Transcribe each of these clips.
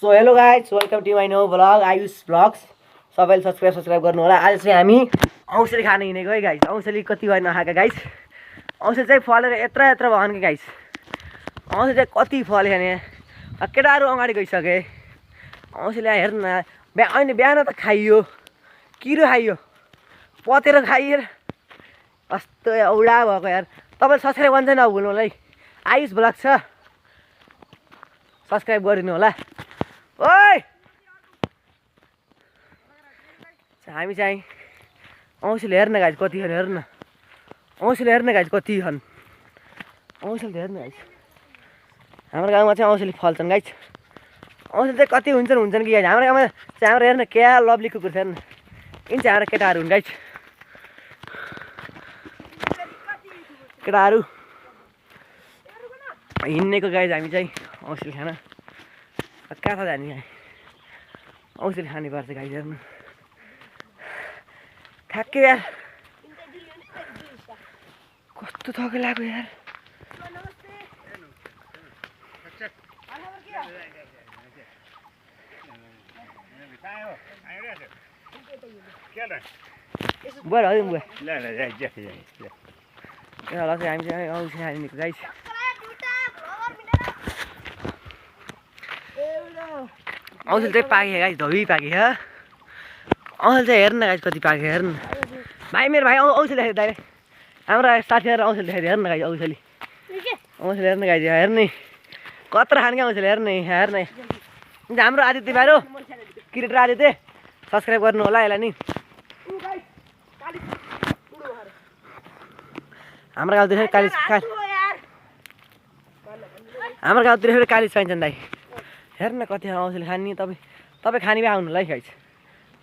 So hello guys welcome to my no vlog Ayush vlogs. सबैले subscribe गर्नु होला। आज चाहिँ हामी औँसली खान हिँडेको है गाइज। औँसली कति भयो नखाएको गाइज। औँसली चाहिँ फलेर यत्र भयो कि गाइज। औँसली चाहिँ कति फल्यो भने केटाहरू अगाडि गइसके। औँसली हेर्नु न, अहिले बिहान त खाइयो, किरो खाइयो, पतेर खाइयो, कस्तो औडा भएको यार। तपाईँले सब्सक्राइब गर्नु चाहिँ नभुल्नु होला है। आयुष भ्लग छ, सब्सक्राइब गरिदिनु होला। ओइ हामी चाहिँ औँसली हेर्न गाइज कति छन्, हेर्न औँसली हेर्न गाइज कति छन्, औँसली हेर्न गाइज। हाम्रो गाउँमा चाहिँ औँसली फल्छन् गाइज। औँसली चाहिँ कति हुन्छन् कि गाइज। हाम्रो गाउँमा चाहिँ हाम्रो हेर्न क्या लभली कुकुर छ, हेर्न यिन चाहिँ हाम्रो केटाहरू हुन् गाइज। केटाहरू हिँड्नेको गाइज हामी चाहिँ औँसली खान। कहाँ छ जाने, औँसली खाने पर्छ गाइज। हेर्नु थाक्यो यार, कस्तो थके लाग्यो यार। बुवा हजुर बुवा ल चाहिँ हामी चाहिँ औँसली खानेको गाइज। औँसली चाहिँ पाक्यो गाइज, धोबी पाक्यो। औँसली चाहिँ हेर्न गाइज कति पाक्यो, हेर्न भाइ। मेरो भाइ औँसली देखाइदियो दाइले, हाम्रो साथीहरू औँसली देखाइदियो। हेर्न गाइज औँसली, औँसली हेर्न गाइज। हेर्ने कत्रो खाने क्या औँसली, हेर्ने हाम्रो आदित्य भाइ हो, क्रिएटर आदित्य, सब्सक्राइब गर्नु होला यसलाई नि। हाम्रो गाउँतिर हाम्रो गाउँतिर कालिज पाइन्छन् दाइ। हेर्न कति औँसली खाने। तपाईँ खाने भए आउनु होला है गाइज।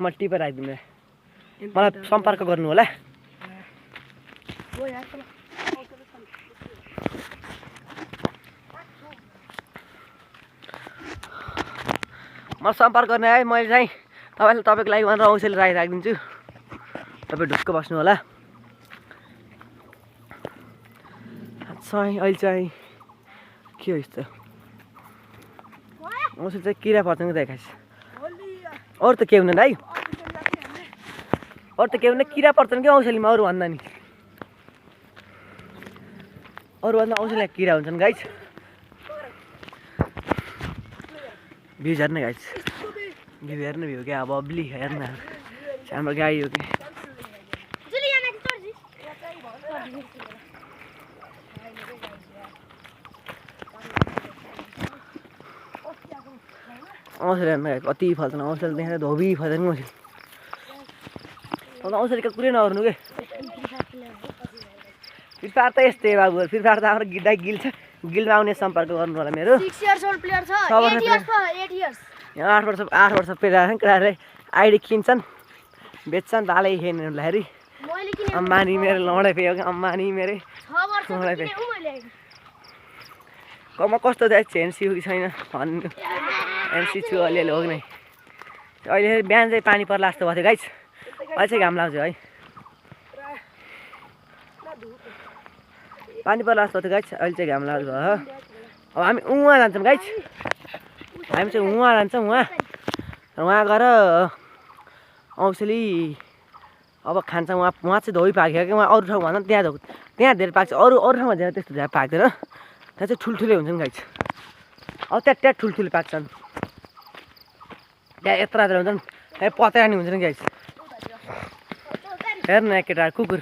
म टिपेर आइदिनु, मलाई सम्पर्क गर्नु होला। म सम्पर्क गर्ने है। मैले चाहिँ तपाईँको लागि भनेर औँसली राखिदिन्छु, तपाईँ ढुक्क बस्नु होला। अहिले चाहिँ के हो यस्तो, औँसली चाहिँ किरा पर्छन् कि देखाइस। अरू त के हुँदैन भाइ, अरू त के हुँदैन, किरा पर्छन् कि औँसलीमा। अरू भन्दा नि, अरू भन्दा औँसलीमा किरा हुन्छन् गाइज। भ्युज हेर्ने गाइज, भ्यू हेर्ने भ्यू क्या बब्ली। हेर्न हाम्रो गाई हो कि औँसली हेर्न गाइज कति फल्छन्। औँसली देखेर धोबी फल्छन् कि औँसली। औँसलीको कुरै नगर्नु के। फ्री फायर त यस्तै बाबु, फ्री फायर त हाम्रो गिल्दा गिल छ। गिलमा आउने सम्पर्क गर्नु होला। मेरो 6 years old player छ, 8 years 8 वर्ष प्लेयर केटाहरूले आइडी किन्छन्, बेच्छन्, तालै खेल्नुलाई। अम्बानी मेरो लौडै पेयो कि अम्बानी मेरो लौडै पेयो। म कस्तो चाहिँ एनसी हो कि छैन भन्नु। एनसी छु अलिअलि हो कि नै। अहिले बिहान चाहिँ पानी पर्ला जस्तो भएको थियो गाइज। अहिले चाहिँ घाम लाग्छ है, पानी पर्ला जस्तो थियो गाइज। अहिले चाहिँ घाम लाग्छ भयो। अब हामी उहाँ जान्छौँ गाइज, हामी चाहिँ उहाँ जान्छौँ। उहाँ गएर औँसली अब खान्छौँ। उहाँ चाहिँ धोबी पाक्यो कि उहाँ अरू ठाउँ भन्दा त्यहाँ धेरै पाक्छ। अरू ठाउँमा धेरै त्यस्तो धेरै पाक्दैन, त्यहाँ चाहिँ ठुल्ठुलै हुन्छन् गाइज। अब त्यहाँ ठुल्ठुलो पाक्छन्, त्यहाँ यत्र हुन्छन्, त्यहाँ पतेरा नि हुन्छन् गाइज। हेर्नु न केटा कुकुर,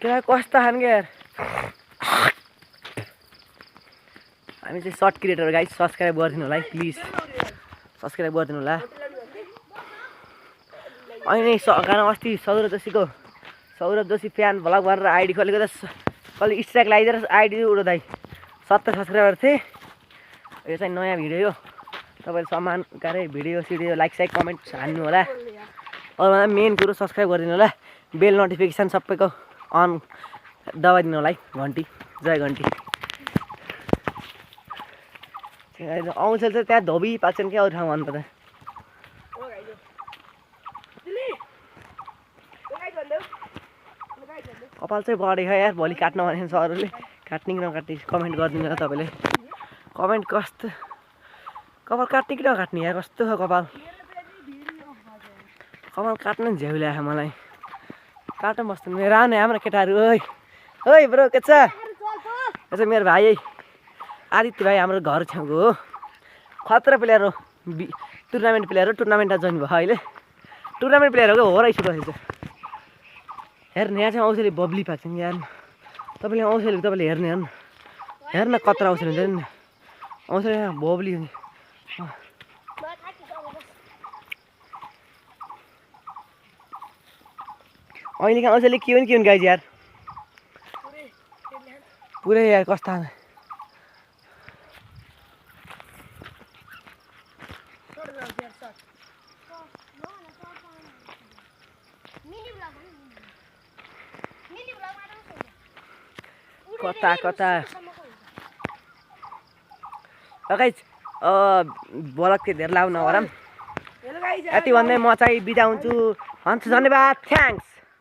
केटा कस्तो खाने क्या यार। हामी चाहिँ सर्ट क्रिएटर गाइज, सब्सक्राइब गरिदिनु होला है प्लिज, सब्सक्राइब गरिदिनु होला। अहिले कारण अस्ति सौरभ जोशी फ्यान भ्लग गरेर आइडी खोलेको त कसले स्ट्राइक लगाइदिएर आइडी उडाउँदै 70 सब्सक्राइबर थिए। यो चाहिँ नयाँ भिडियो हो, तपाईँले सम्मान गरेर भिडियो लाइक साइक कमेन्ट हान्नु होला। अरूभन्दा मेन कुरो सब्सक्राइब गरिदिनु होला। बेल नोटिफिकेसन सबैको अन दबाइदिनु होला है, घन्टी, जय घन्टी। औँसली चाहिँ त्यहाँ धोबी पाक्छन् क्या अरू ठाउँमा भन्दा त। कपाल चाहिँ बढेको यार, भोलि काट्न भने सरहरूले काट्ने कि नकाट्ने कमेन्ट गरिदिनु होला। तपाईँले कमेन्ट कस्तो कपाल काट्ने कि नकाट्ने यार कस्तो छ कपाल कपाल काट्न नि झ्याउ ल्याएछ मलाई काट्न बस्नु मेरो आउने हाम्रो केटाहरू ओइ ब्रो के छ यो चाहिँ मेरो भाइ आदित्य भाइ हाम्रो घर छेउको हो खतरा प्लेयर हो टुर्नामेन्ट प्लेयर हो टुर्नामेन्टमा जोइन भयो अहिले टुर्नामेन्ट प्लेयर हो रहेछ रहेछ हेर्नु यहाँ चाहिँ औषधी बब्ली पाएको छ नि यार तपाईँले औषधी तपाईँले हेर्ने हेर्न कत्रा औषधी हुन्छ नि औषधी बब्ली हुन्छ अहिले कहाँ औषधीले के हुन् गाइज यार पुरै यार कस्ता कता कता गाइज ब्लग चाहिँ धेरै लाउनु नगरौँ यति भन्दै म चाहिँ बिदा हुन्छु धन्यवाद थ्याङ्क्स